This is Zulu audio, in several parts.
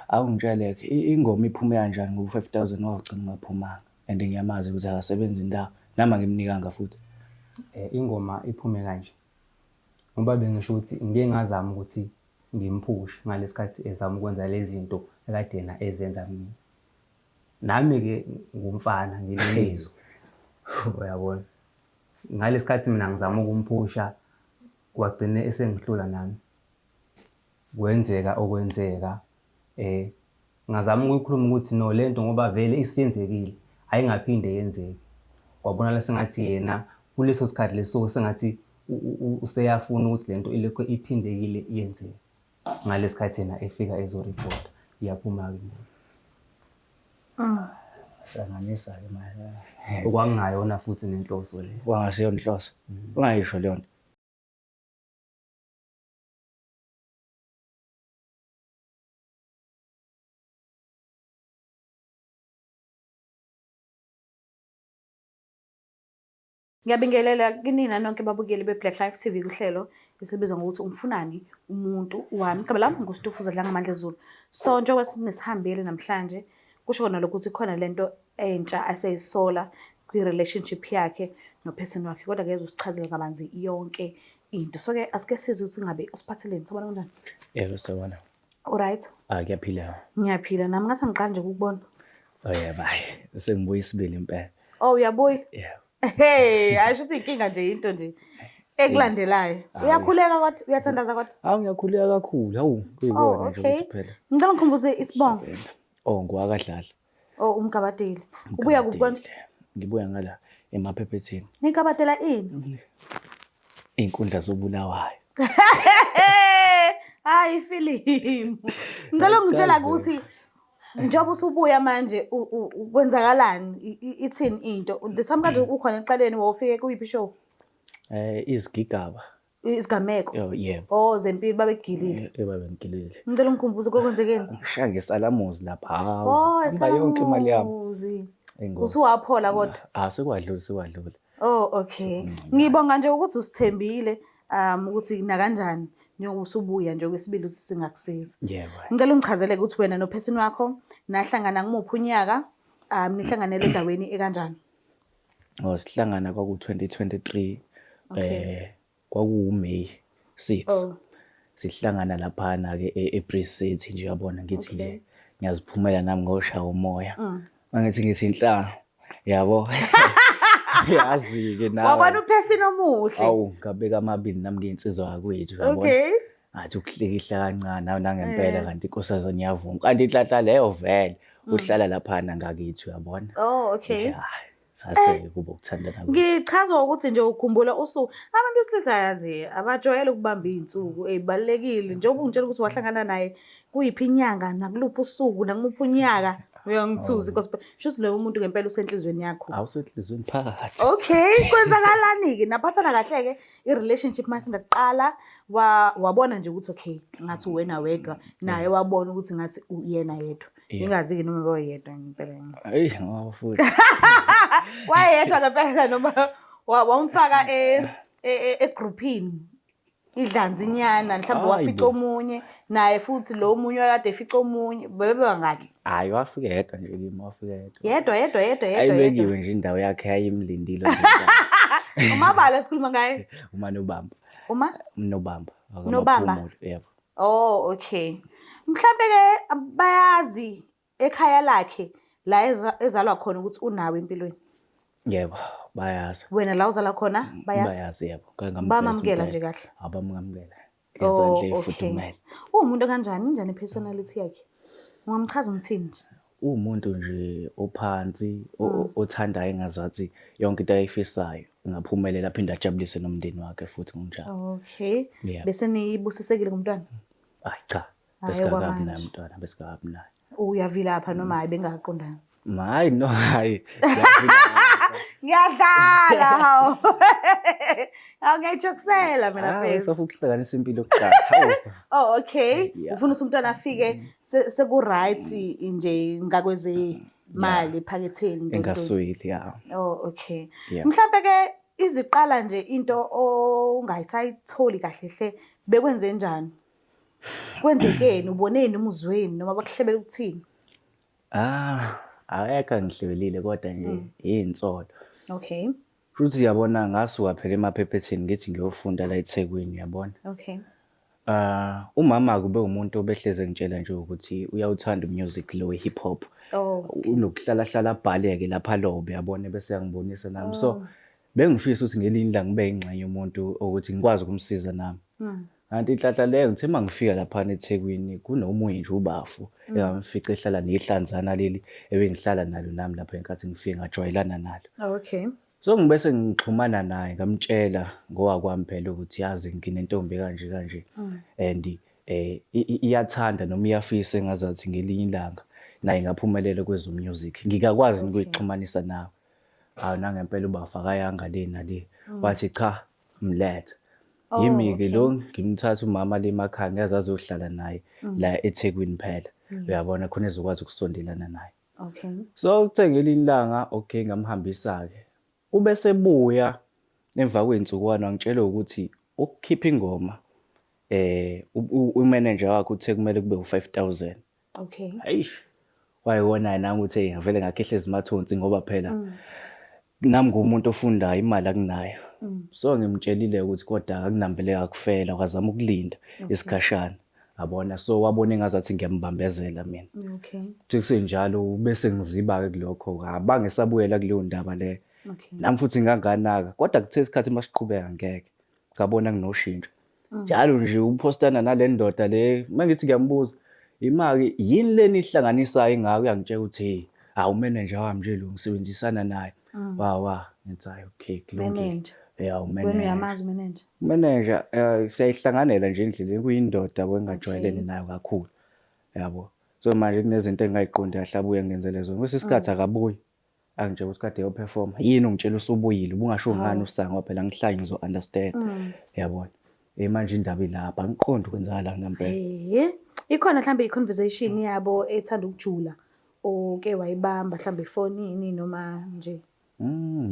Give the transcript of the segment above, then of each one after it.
Awungitshele-ke ingoma iphume kanjani ngoba u-5000 wawugcina ungaphumanga and ngiyamazi ukuthi akasebenzi indawo nami angimnikanga futhi. Ingoma iphume kanje ngoba bengisho ukuthi ngike ngazama ukuthi ngimphushe ngalesikhathi ezama ukwenza lezi zinto ekade yena ezenza kumina. Nami-ke ngumfana nginemizwa, uyabona. Ngalesikhathi mina ngizama ukumphusha wagcine esengihlula nami. Kwenzeka okwenzeka ngazama ukuyikhuluma ukuthi no lento ngoba vele isiyenzekile ayingaphinde yenzeke. Kwabonakala sengathi yena kuleso sikhathi leso sengathi useyafuna ukuthi lento ilokhu iphindekile yenzeke. Ngalesikhathi yena efika ezoripota iyaphuma-ke ingoma. Sanganisa-ke manje. Okwakungayona futhi nenhloso le. Kwangasiyo inhloso. Ungayisho leyo nto. Ngiyabingelela kinina nonke babukeli be-Black Life TV kuhlelo esilibiza ngokuthi umfunani umuntu wami. Igama lami nguStufuza Dlangamandla Zulu. So njengoba sinesihambeli namhlanje kusho kona lokhu ukuthi khona lento entsha aseyisola kwi-relationship yakhe no-person wakhe kodwa ke uzosichazela kabanzi yonke into. So ke asike sizwe ukuthi ngabe usiphatheleni. Sawubona kunjani? Yebo sawubona. Uright? Ah kuyaphila. Ngiyaphila nami ngathi angiqali nje ukukubona. Oh yeah bye. Sengibuya isibili impela. Oh uyabuya? Yeah. Hey, ayisho ukuthi inkinga nje into nje ekulandelayo. Uyakhuleka kodwa, uyathandaza kodwa. Hawu ngiyakhuleka kakhulu. Hawu kuyibona Oh, nje okay. ukuthi phela. Ngicela ngikhumbuze isibongo. Oh ngowakadlala. Oh, umgabadeli. Ubuya kuphi konje? Ngibuya ngala emaphephethini. Nigabadela ini? Iy'nkundla zobulawayo. Hayi ifilimu. Ngicela ungitshela ukuthi njengoba usubuya manje kwenzakalani? Ithini into? The time kade ukhona ekuqaleni wawufike kuyiphi show? Izigigaba. Isigameko. Oh yebo. Oh zempilo babegilile. Yebo babengilile. Ngicela ungikhumbuze kokwenzekeni. Ngishaya ngesalamuzi lapha. Hawu. Oh, Hamba yonke imali yami. isalamuzi. Ingozi. Usuwaphola kodwa. Ah sekwadlula sekwadlula. Oh okay. Ngibonga nje ukuthi usithembile ukuthi nakanjani njengoba usubuya nje okwesibili ukuthi singakusiza. Yebo. Ngicela ungichazele ukuthi wena nophesini wakho nahlangana kumuphi unyaka nihlanganele endaweni ekanjani? Oh sihlangana kwaku 2023 Okay. kwakuwu May 6. Oh. Sihlangana laphana ke eBree City nje uyabona ngithi Okay. nje ngiyaziphumela nami ngoshaya umoya. Mangithi ngithi inhlanga yabo. Yazi ke nawe. Wabona uphesini omuhle. Awu ngabeka amabili nami ngiyinsizwa yakwethu uyabona. Okay. Ngathi ukuhlikihla kancane nawe nangempela kanti inkosazane iyavuma. Kanti inhlanhla leyo vele uhlala laphana ngakithi uyabona. Oh okay. Yeah. Sase kuba ukuthandana kwethu. Ngichazwa ukuthi nje ukhumbula usuku. Abantu besilisa yazi abajwayele ukubamba iy'nsuku ey'balulekile. Njengoba ungitshela ukuthi wahlangana naye kuyiphi inyanga nakuluphi usuku nakumuphi unyaka. Uyangithusa inkosi. Sho ukuthi loyo muntu ngempela usenhlizweni yakho. Awusenhlizweni phakathi. Okay, kwenzakalani-ke? Naphathana kahle-ke i-relationship mase ngakuqala wabona nje ukuthi okay, ngathi uwena wedwa naye wabona ukuthi ngathi uyena yedwa. Ngingazi-ke noma wayedwa ngempela. Eyi ngoba futhi. Wayedwa ngempela noma wamfaka egruphini. Idlanzinyana mhlawumbe wafica omunye naye futhi lo omunye wakade efica omunye bebebangaki. Hayi wafika yedwa nje kimi wafika yedwa. Yedwa yedwa yedwa yedwa. Ayibekiwe nje indawo yakhe yayimlindile. Umabala sikhuluma ngaye. Uma Nobamba. Uma? Nobamba. Nobamba. Yebo. Oh okay. Mhlambe ke bayazi ekhaya lakhe la ezalwa khona ukuthi unawe empilweni. Yebo, bayazi. Wena la uzalwa khona bayazi. Bayazi yebo. Bamamukela nje kahle. Abamamukela. Oh, Ngezandla okay. ey'fudumele. Uwumuntu kanjani? Injani i-personality yakhe? Ungamchaza umthini nje? Uwumuntu nje ophansi othandayo engazathi yonke into ayifisayo ingaphumelela aphinde ajabulise nomndeni wakhe futhi ngokunjalo. Okay. Yeah. Bese nibusisekile ngomntwana? Hayi cha, Hhayi, besingakabi naye okwamanje. umntwana, besingakabi naye. Uyavilapha noma hayi bengakaqondani? Hayi no hayi. Ngiyavilapha. Ngiyadlala hawu. Hawu ngiyayijokisela mina Hayi mfethu. safuna ukuhlanganisa impilo kuqala. Hawu. Oh okay. Yeah. Ufuna ukuthi umntwana afike seku right nje ngakweze mali ephaketheni. Ntoni, ntoni. Engasweli ya. Oh okay. Yeah. Mhlambe ke iziqala nje into ongayisayitholi kahle hle bekwenze njani? Kwenzekeni, uboneni umuzweni noma bakuhlebela ukuthini? Ah, akekho angihlebelile kodwa nje iy'nsolo. Okay. Futhi yabona ngasuka phela emaphephetheni ngithi ngiyofunda la eThekwini yabona. Okay. Ah, umama kube umuntu obehleze ngitshela nje ukuthi uyawuthanda umusic lo we-hip hop. Oh. Unokuhlala hlala abhaleke lapha lobe yabona bese yangibonisa nami. So bengifisa ukuthi ngelinye ilanga ngibe yingxenye yomuntu ukuthi ngikwazi ukumsiza nami. Kanti inhlanhla leyo ngithe uma ngifika laphana eThekwini kunomunye nje ubafu engamfica ehlala nehlanzana leli ebengihlala nalo nami lapha ngenkathi ngifike ngajwayelana nalo. Okay. So ngibese ngixhumana naye ngamtshela ngowakwami phela ukuthi yazi nginentombi kanje kanje and iyathanda noma iyafisa engazathi ngelinye ilanga naye ngaphumelela kwezo music. Ngikakwazi ukuyixhumanisa nawe. Hawu nangempela ubafa akayanga le nale. Wathi cha mlethe. Oh, Yimi-ke okay. lo ngimthatha umama le emakhaya ngeke azohlala naye la eThekwini phela. Uyabona khona ezokwazi ukusondelana naye. Okay. So kuthe ngelinye ilanga okay ngamhambisa-ke. Ubesebuya emva kwey'nsukwana wangitshela ukuthi ukukhipha ingoma umanager wakhe uthe kumele kube u-5,000. Okay. Eish. Wayiwona nami ukuthi hey ngavele ngakhehla ezimathonsi ngoba phela nami ngumuntu ofundayo imali akunayo. So ngimtshelile ukuthi kodwa akunambeleka kufela wazama ukulinda isikhashana. Yabona so wabona engazathi ngiyambambezela mina. Okay. Kuthi kusenjalo bese ngiziba-ke kulokho abange sabuyela kuleyo ndaba leyo. Okay. Nami futhi nganganaka kodwa kuthe isikhathi masiqhubeka ngeke ngabona kunoshintsho. Njalo nje uphostana nale ndoda le uma ngithi ngiyambuza imali yini leni ihlanganisayo ingako uyangitshela ukuthi hey hawu manager wami nje lo ngisebenzisana naye. Wa wa ngithi hayi okay kulungile. Manager. Yeah Wena umanager. uyamazi umanager? Manager siyayihlanganela nje endleleni kuyindoda yabo engajwayelene nayo kakhulu. Yabo. So manje kunezinto engingayiqondi kahle abuye angenzele zona. Kwesinye isikhathi akabuyi. Angitshela ukuthi kade eyoperforma. Yini ungitshela usubuyile ubungasho ngani usanga ngoba phela ngihlanye ngizo understand. Yabona. Manje indaba ilapha angiqondi kwenzakalani ngempela. Ikhona mhlambe i-conversation yabo ethanda ukujula oke wayibamba mhlambe efonini noma nje?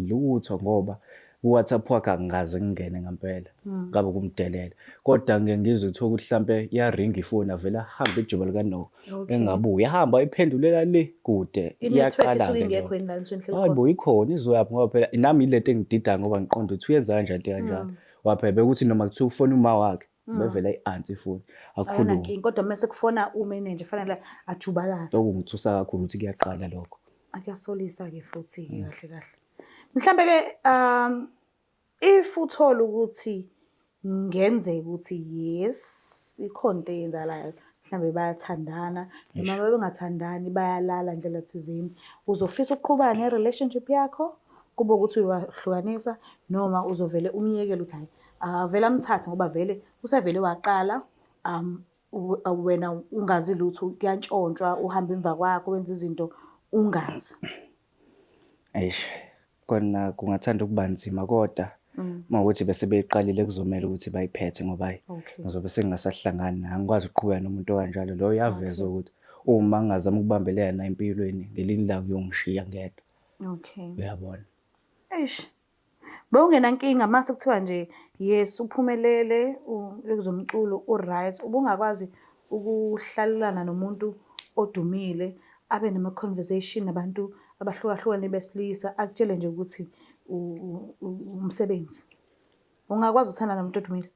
Lutho ngoba ku-WhatsApp wakhe angikaze ngingene ngempela. Ngabe kumdelela. Kodwa ngike ngizwe kuthiwa ukuthi hlampe iyaringa ifoni avele ahambe ijuba likaNoko. Okay. Engabuyi ahamba ayiphendulela le kude. I-network Iyaqala-ke isuke leyo. ingekho yini la nisuke nihleli Hayi khona? bo ikhona izoyaphi ngoba phela nami ilento engididayo ngoba ngiqonda ukuthi uyenza kanjani into kanjalo. Waphela bekuthi noma kuthiwa ufona uma wakhe bevele ayi-answer ifoni akhulume. Akanankinga kodwa mase kufona umanager fanele ajubalale. Okungithusa kakhulu ukuthi kuyaqala lokho. Akuyasolisa-ke futhi-ke kahle kahle. Mhlambe-ke if uthola ukuthi ngenzeka ukuthi yes ikhona into eyenzakalayo mhlambe bayathandana noma babengathandani bayalala ndlela thizeni, uzofisa ukuqhubeka ne-relationship yakho kube ukuthi uyabahlukanisa noma uzovele umyekele ukuthi hhayi avele amthathe ngoba vele usevele waqala wena ungazi lutho kuyantshontshwa uhambe emva kwakho wenza izinto ungazi. Eish, kona kungathanda ukuba nzima kodwa uma ukuthi bese beyiqalile kuzomele ukuthi bayiphethe ngoba hhayi ngizobe sengingasahlangani angikwazi ukuqhubeka nomuntu okanjalo. Loyo uyaveza ukuthi uma ngingazama ukubambelela naye empilweni ngelinye ilanga uyongishiya ngedwa. Okay. Uyabona? Eish. Bewungenankinga mase kuthiwa nje yes uphumelele kwezomculo u-right, ubungakwazi ukuhlalelana nomuntu odumile abe nama-conversation nabantu abahlukahlukene besilisa akutshele nje ukuthi umsebenzi. Ungakwazi ukuthandana nomuntu odumile?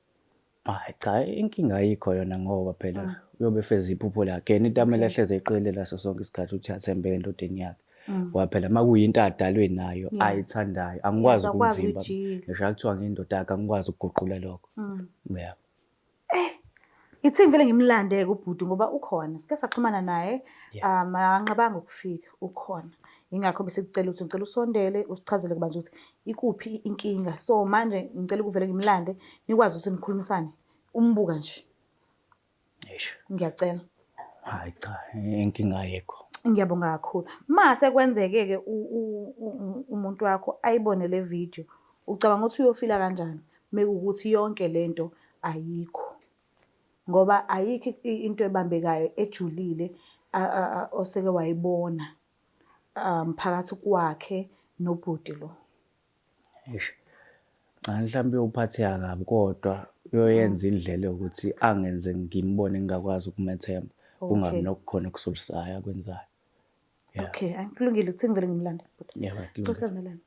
Hayi cha inkinga ayikho yona ngoba phela uyobe efeza iphupho lakhe. Yena into amele ahleze eyiqikelela ngaso sonke isikhathi ukuthi uyathembeka endodeni yakhe. Ngoba phela uma kuyinto adalwe nayo ayithandayo angikwazi Awukwazi ukumvimba. ukuyijika. Ngisho kuthiwa ngiyindoda yakhe angikwazi ukuguqula lokho. Yebo. Ithi ngivele ngimlande-ke ubhuti ngoba ukhona. Sike saxhumana naye, akanqabanga ukufika, ukhona. Yingakho besikucela ukuthi ngicela usondele usichazele kabanzi ukuthi ikuphi inkinga. So manje ngicela ukuvele ngimlande nikwazi ukuthi nikhulumisane. Umbuka nje. Eish. Ngiyacela. Hayi cha, inkinga ayikho. Ngiyabonga kakhulu. Mase kwenzeke-ke umuntu wakho ayibone le video, ucabanga ukuthi uyofila kanjani mekuwukuthi yonke lento ayikho? Ngoba ayikho into ebambekayo ejulile oseke wayibona phakathi kwakhe nobhuti lo. Eish. Cha mhlawumbe uyophatheka kabi kodwa uyoyenza indlela yokuthi angenze ngimbone ngingakwazi ukumethemba. Kungabi nokukhona okusulisayo akwenzayo. Yeah. Okay, ayi, kulungile ukuthi ngivele ngimlande. Yeah, kulungile. Cela sivumelane.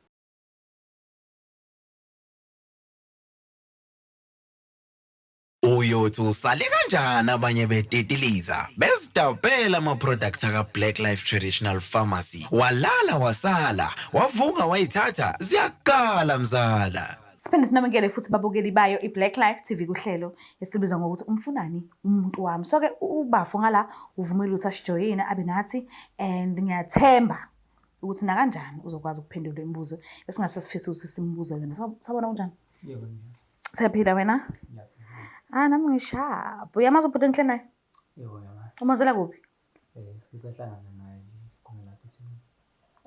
Uyothi usale kanjani abanye betitiliza bezidabhela ama-product aka-Black Life Traditional Pharmacy walala wasala wavuka wayithatha ziyakala mzala. Siphinde sinamukele futhi babukeli bayo i-Black Life TV kuhlelo esibiza ngokuthi umfunani umuntu wami. So ke ubafo ngala uvumile ukuthi asijoyine abe nathi and ngiyathemba ukuthi nakanjani uzokwazi ukuphendula imibuzo esingase sifise ukuthi simbuze yona. Sabona kunjani? Yebo njalo. Siyaphila wena? Ah, nami ngishapu. Uyamazi ubhuti engihleli naye? Yebo ngiyamazi. Umazela kuphi? Eh sike sahlangana naye nje khona lapha eThekwini.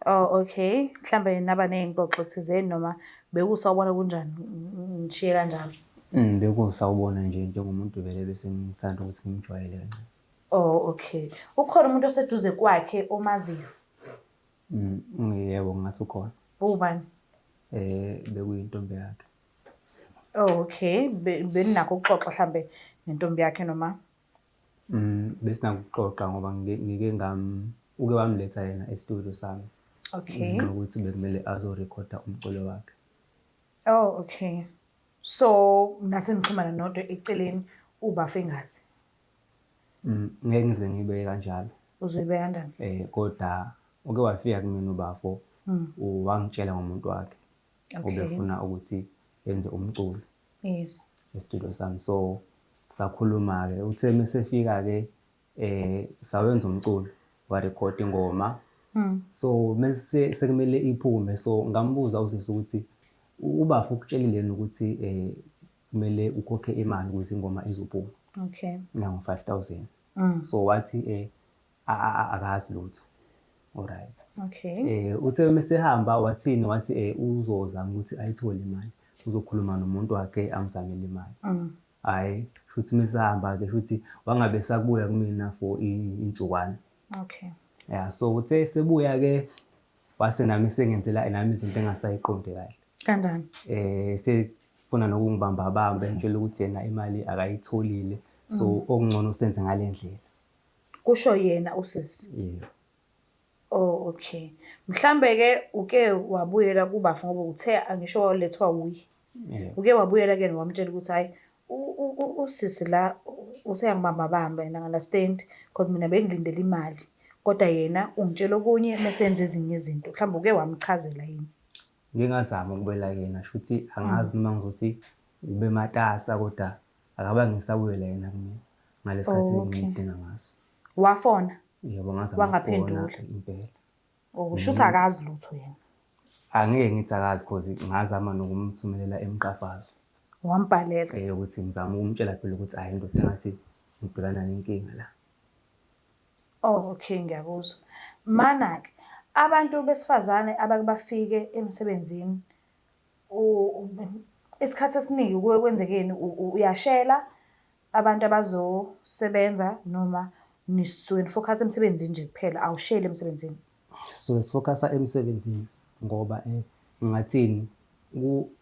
Oh, okay. Mhlambe naba ney'ngxoxo thizeni noma bekusawubona kunjani? Ngishiye kanjalo. Bekusawubona nje njengomuntu vele bese ngithanda ukuthi ngimjwayele kancane. Oh, okay. Ukhona umuntu oseduze kwakhe omaziyo? Yebo ngingathi ukhona. Ubani? Bekuyintombi yakhe. Oh, okay. Beninakho ukuxoxa mhlambe nentombi yakhe noma? Besinakho ukuxoxa ngoba ngike ngam uke wamletha yena e-studio sami. Okay. Nokuthi bekumele azorekhoda umculo wakhe. Oh, okay. So nase nixhumana nodwa eceleni ubafa engazi. Ngeke ngize ngibeke kanjalo. Uzoyibeka kanjani? Kodwa uke wafika kumina ubafo wangitshela ngomuntu wakhe. Okay. Ubefuna ukuthi enze umculo. Yes. E-studio sami. So sakhuluma ke uthe mesefika ke sawenza umculo warecord ingoma. So mase sekumele iphume so ngambuza usisi ukuthi ubafu ukutshelile yini ukuthi kumele ukhokhe imali ukuze ingoma izophuma. Okay. Nango 5000. So wathi akazi lutho. Alright. Okay. Uthe mesehamba wathini wathi uzozama ukuthi ayithole imali. Uzokhuluma nomuntu wakhe amzamele imali. Hayi, futhi mesehamba ke futhi wangabe sakubuya kumina for insukwana. Okay. Yeah, so uthe sebuya ke wase nami sengenzela nami izinto engasayiqondi kahle. Kanjani? Sefuna nokungibamba bamba ngitshela ukuthi yena imali akayitholile. So okungcono senze ngalendlela. Kusho yena usisi. Yebo. Oh, okay. Mhlambe ke uke wabuyela kubafu ngoba uthe angisho walethwa uye. Yebo. Uke wabuyela ke wamtshela ukuthi hayi usisi la useyangibamba bamba and understand because mina bengilindele imali. Kodwa yena ungitshela okunye mase enze ezinye izinto. Mhlambe uke wamchazela yini? Ngingazama ukubuyela kuyena futhi angazi noma ngizothi ube matasa kodwa akabange ngisabuyela yena kumina ngalesikhathi Oh, okay. ngidinga ngaso. Wafona? Yebo ngazama Wangaphendula. ukufona impela. Oh, kusho ukuthi akazi lutho yena. Angeke ngithi akazi cause ngazama nokumthumelela emqafazo. Wambhalela. Ukuthi ngizama ukumtshela phela ukuthi hayi indoda ngathi ngibhekana nenkinga la. Oh, okay, ngiyakuzwa. Mana ke abantu besifazane abake bafike emsebenzini isikhathi esiningi kuye kwenzekeni uyashela abantu abazosebenza noma nisuke nifocus emsebenzini nje kuphela awusheli emsebenzini? Sisuke sifocusa emsebenzini ngoba ngingathini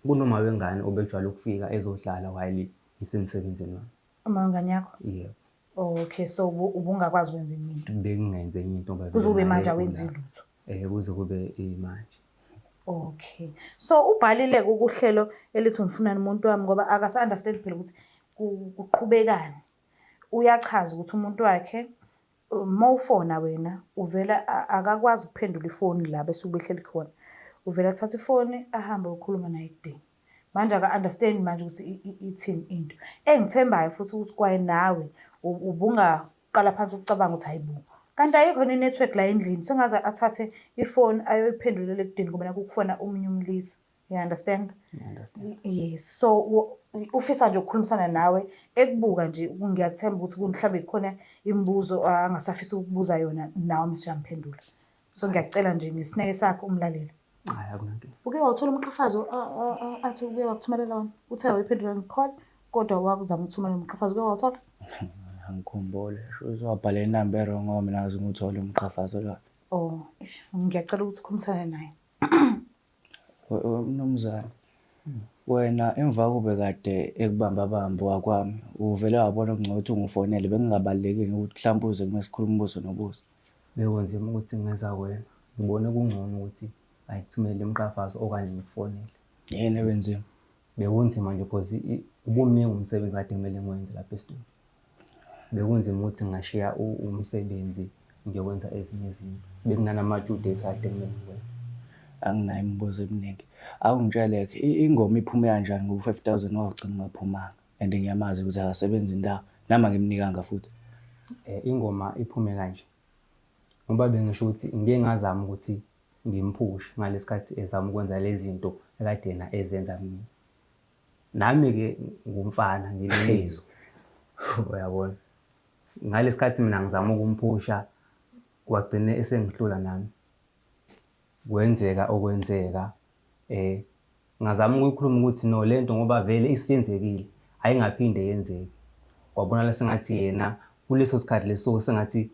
kunoma wengane obejwayele ukufika ezodlala while isemsebenzini wami. Uma wengane yakho? Yebo. Oh, okay, so ubungakwazi ukwenza enye into? Bengingenze enye into ngoba Kuze kube vele manje naye awenzi ulapha. lutho. Kuze kube manje. Okay. So ubhalile kuhlelo elithi umfunani umuntu wami ngoba akasa understand phela ukuthi kuqhubekani. Uyachaza ukuthi umuntu wakhe uma ufona wena uvela akakwazi ukuphendula ifoni la bese ubehleli khona. Uvela athathe ifoni ahambe ukhuluma naye ekudeni. Manje aka understand manje ukuthi ithini into. Engithembayo futhi ukuthi kwaye nawe ubungaqala phansi ukucabanga ukuthi hayibo. Kanti ayikho ne-network la endlini sengaze athathe ifoni ayoyiphendulela ekudeni ngoba nakho kufona omunye umlisa. You understand? I understand. Yes. So ufisa nje ukukhulumisana nawe ekubuka nje ngiyathemba ukuthi mhlawumbe kukhona imibuzo angasafisa ukubuza yona nawe mase uyamphendula. So ngiyacela nje ngesineke sakho umlaleli. Hayi akunankinga. Uke wawuthola umqhafazo athi uke wakuthumelela wona? Uthe awuyiphendula nge-call kodwa wakuzama ukuthumela umqhafazo, uke wawuthola? Angikhumbuli. Shuthi wabhala inamba e-wrong ngoba mina ngaze ngiwuthole umqhafazo lo. Oh, eish, ngiyacela ukuthi ukhulumisane naye. Mnumzane. Wena emva kube kade ekubamba bamba wakwami, uvele wabona kungcono ukuthi ungifonele, bekungabalulekile ukuthi mhlawumpe uze kume sikhulume ubuso nobuso. Bekunzima ukuthi ngingeza kuwena. Ngibone kungcono ukuthi angikuthumele imiqhafazo okanye ngikufonele. Yini ebenzima? Bekunzima nje cause ubumningi umsebenzi kade kumele ngiwenze lapha esitudio. Bekunzima ukuthi ngingashiya umsebenzi ngiyokwenza ezinye izinto. Bekunanama-due dates kade kumele ngiwenze. Anginayo imibuzo eminingi. Awungitshele-ke, ingoma iphume kanjani ngoba u-5 000 wawugcina ungaphumanga and ngiyamazi ukuthi akasebenzi indawo, nami angimnikanga futhi. Ingoma iphume kanje. Ngoba bengisho ukuthi ngike ngazama ukuthi ngimphushe ngalesikhathi ezama ukwenza lezi zinto ekade yena ezenza kumina. Nami-ke ngumfana nginemizwa, uyabona. Ngalesikhathi mina ngizama ukumphusha wagcine esengihlula nami. Kwenzeka okwenzeka ngazama ukuyikhuluma ukuthi no lento ngoba vele isiyenzekile ayingaphinde yenzeke. Kwabonakala sengathi yena kuleso sikhathi leso sengathi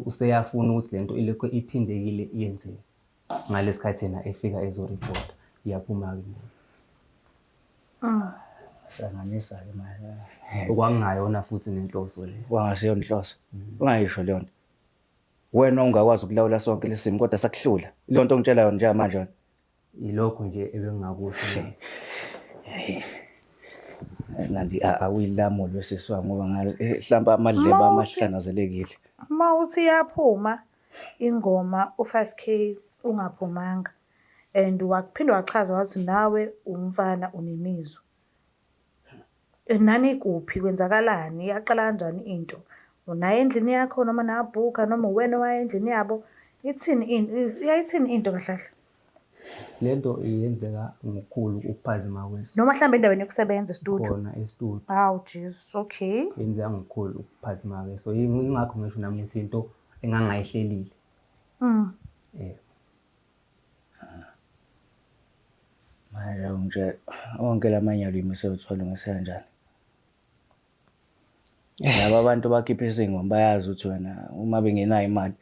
useyafuna ukuthi lento ilokhu iphindekile yenzeke. Ngalesikhathi yena efika ezoripota iyaphuma-ke ingoma. Sanganisa-ke manje. Okwakungayona futhi nenhloso le. Kwangasiyona inhloso. Ungayisho leyo nto. Wena ungakwazi ukulawula sonke lesimo kodwa sakuhlula. Leyo nto ongitshela yona njengamanje wena. Yilokho nje ebengingakusho. Nandi awuyilamuli wesisi wami ngoba ngazi mhlawumbe amadlebe Uma uthi amahlanazelekile. uma uthi iyaphuma ingoma u-5K ungaphumanga and waphinde wachaza wathi nawe umfana unemizwa. Nani kuphi kwenzakalani yaqala kanjani into? Unaye endlini yakho noma nabhukha noma uwena owaya endlini yabo? Ithini yayithini into kahle kahle? Lento iyenzeka ngokukhulu ukuphazima kweso. Noma mhlawumbe endaweni yokusebenza e-studio. Khona e-studio. Hawu Jesus, okay. Yenzeka ngokukhulu ukuphazima kweso. Yingakho ngisho nami ukuthi into engangayihlelile. Manje nje onke lamanyala uyimise uthwala kanjani? Laba abantu bakhipha izingoma bayazi ukuthi wena uma bengenayo imali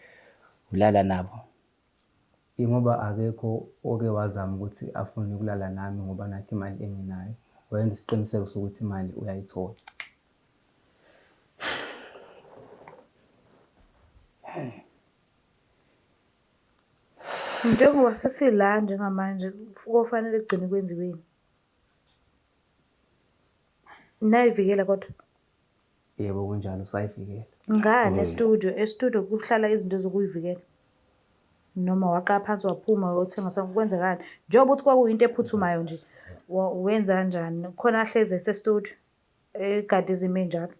ulala nabo. Ingoba akekho oke wazama ukuthi afune ukulala nami ngoba nakho imali engenayo. Wayenza isiqiniseko sokuthi imali uyayithola. Njengoba sesila njengamanje kofanele kugcine kwenziweni. Nayivikela kodwa. Yebo kunjalo sayivikela. Ngani e-studio? E-studio kuhlala izinto zokuyivikela. Noma waqala phansi waphuma wayothenga kwenzekani? Njengoba uthi kwakuyinto ephuthumayo nje, wenza kanjani? Khona ahlezi ese-studio egade izimo ey'njalo.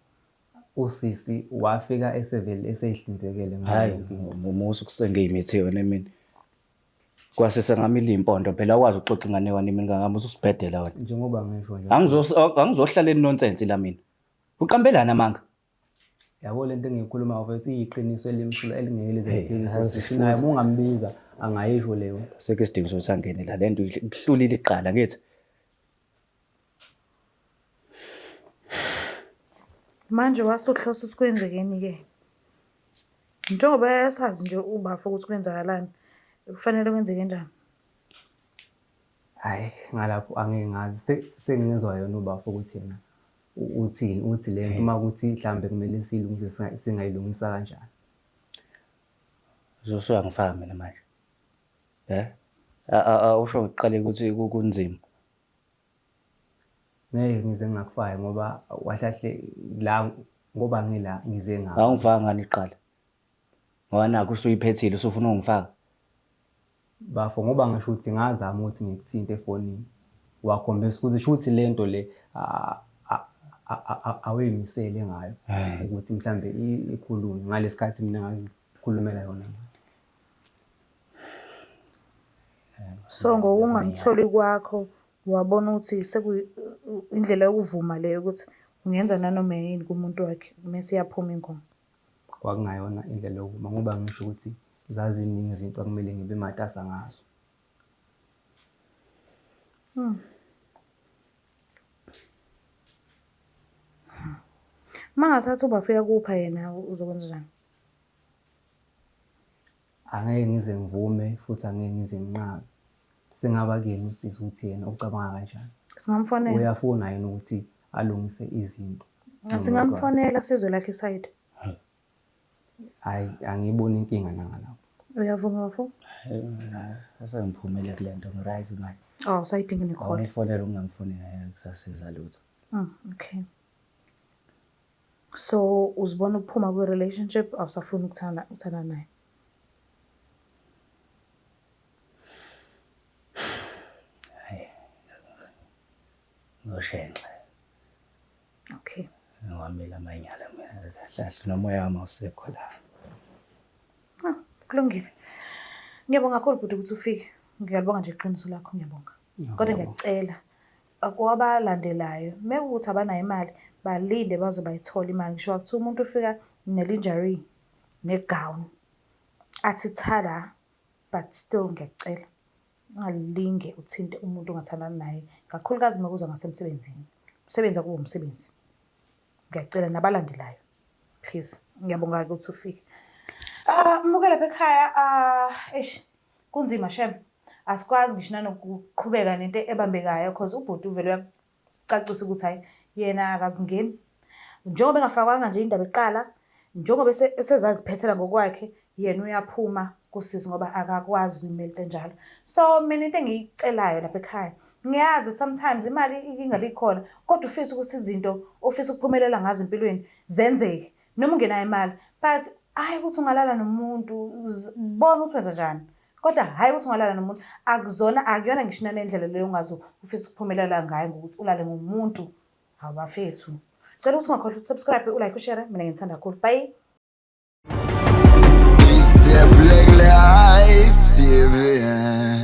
Usisi wafika esevele eseyihlinzekele ngayo Hayi, yonke into. musa ukusenge imithi yona mina. Kwase sengamile impondo phela awukwazi ukuxoxa inganekwane mina kangami ususibhedela wena. Njengoba ngisho nje. Angizohlala nonsense la mina. Uqambelana amanga. Yabo lento engiyikhulumayo mfethu iyiqiniso elimsulwa elingeke lize liphikiswe. Sisi naye uma ungambiza angayisho leyo. Sekho isidingo sokuthi angene la lento ikuhlulile iqala ngithi. Manje wasuhlosa ukuthi kwenzekeni-ke? Njengoba esazi nje ubafo ukuthi kwenzakalani, kufanele kwenzeke njani? Hhayi ngalapho angeke ngazi sengizwa yona ubafo ukuthi yena uthini uthi le nto uma kuthi mhlawumbe kumele siyilungise singayilungisa kanjani. Usuyangifaka mina manje. Eh? Awusho ngiqale ukuthi kunzima. Ngeke ngize ngingakufaki ngoba kahle kahle la ngoba ngila ngize ngakho. Awungifaka ngani iqala? Ngoba nakho usuyiphethile usufuna ungifaka. Bafo ngoba ngisho ukuthi ngazama ukuthi ngikuthinte efonini. Wakhombisa ukuthi shuthi lento le awuyimisele ngayo ukuthi mhlambe ikhulunywe ngalesikhathi mina ngangikhulumela yona. So ngokungamtholi kwakho wabona ukuthi indlela yokuvuma leyo ukuthi ungenza nanoma yini kumuntu wakhe mese iyaphuma ingoma. Kwakungayona indlela yokuma ngoba ngisho ukuthi zaziningi izinto akumele ngibe matasa ngazo. Uma ngasathi ubafika kupha yena uzokwenza njani? Angeke ngize ngivume futhi angeke ngize nginqabe. Sengaba kuyena usisi ukuthi yena ucabanga kanjani. Singamfonela. Uyafuna yini ukuthi alungise izinto? Singamfonela sizwe lakhe isayidi. Hayi, angiyiboni inkinga nangalapho. Uyavuma bafo? Asengiphumele kule nto, ngi-right manje. Oh, usayidinga nekhona. Awungifonela ungangifonela ngeke kusasiza lutho. Okay. So uzibona uphuma kwi-relationship awusafuni ukuthanda ukuthanda naye. Hayi. Ngoshenxa. Okay. Ngiwamela amanyala mina kahle kahle nomoya wami awusekho la. Ah, kulungile. Ngiyabonga kakhulu bhuti ukuthi ufike. Ngiyalibonga nje iqiniso lakho, ngiyabonga. Kodwa ngiyacela kwabalandelayo, mekuwukuthi abanayo imali, balinde baze bayithole imali. Ngisho kuthiwa umuntu ufika ne-lingerie ne-gown, athi thada, but still ngiyacela ungalinge uthinte umuntu ongathandani naye, kakhulukazi uma kuza ngasemsebenzini. Umsebenzi akuwo umsebenzi. Ngiyacela nabalandelayo. Please, ngiyabonga-ke ukuthi ufike. Ah, muke lapha ekhaya, ah, eish, kunzima shem. Asikwazi ngisho nanokuqhubeka nento ebambekayo cause ubhuti uvele uyacacisa ukuthi hayi yena akazingeni. Njengoba engafakwanga nje indaba iqala, njengoba esezaziphethela ngokwakhe, yena uyaphuma kusisi ngoba akakwazi ukuyimela into enjalo. So mina into engiyicelayo lapha ekhaya, ngiyazi sometimes imali ingabi khona, kodwa ufisa ukuthi izinto ofisa ukuphumelela ngazo empilweni zenzeke noma ungenayo imali, but hhayi ukuthi ungalala nomuntu, bona ukuthi wenza njani. Kodwa hhayi ukuthi ungalala nomuntu, akuzona akuyona ngisho nalendlela leyo ongaze ufise ukuphumelela ngayo ngokuthi ulale ngomuntu. Hawu bafethu. Cela ukuthi ungakhohlwa ukusubscribe, ulike, ushare. Mina nginithanda kakhulu. Bye. It's the Black Life TV.